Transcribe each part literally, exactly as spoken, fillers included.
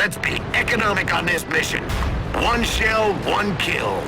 Let's be economic on this mission. One shell, one kill.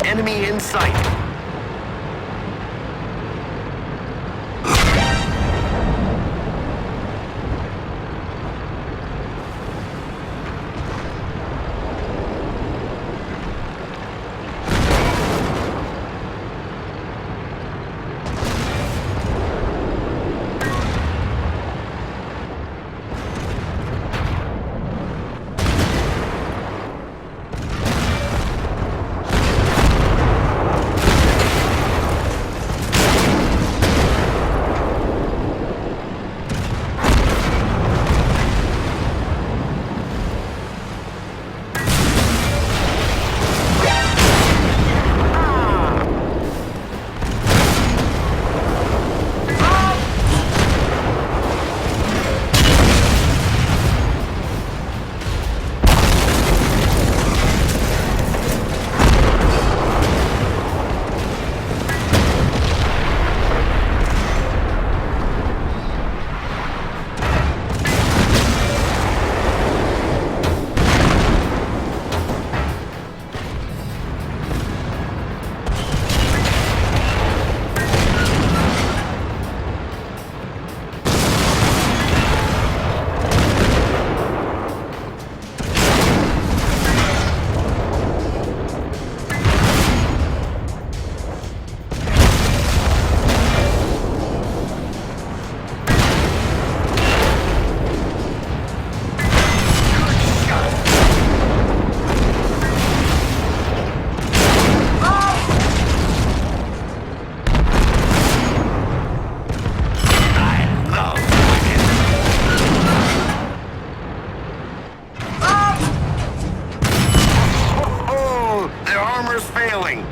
Enemy in sight. Oh, their armor's failing.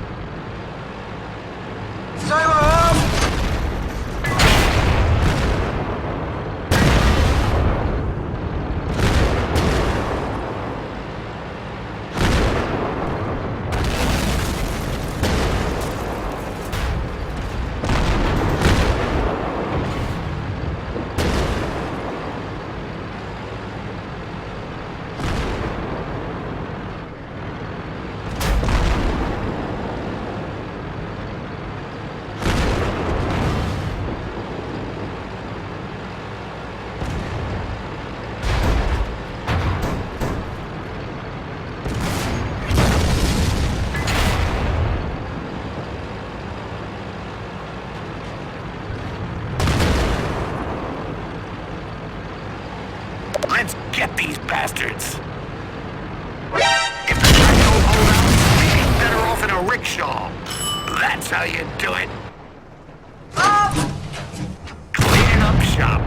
Sailor up! Let's get these bastards! If the guys don't hold out, we'd be better off in a rickshaw. That's how you do it. Cleaning up shop.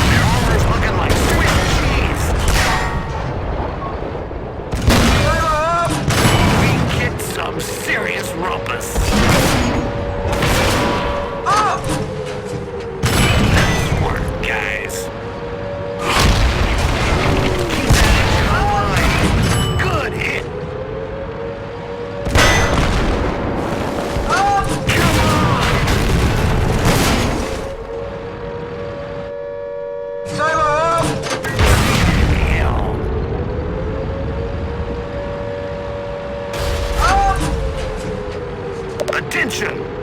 Their armor's looking like Swiss cheese. We kicked some serious rumpus. Nice work, guys. Keep that engine alive. Good hit. Come on. Sailor up! Attention!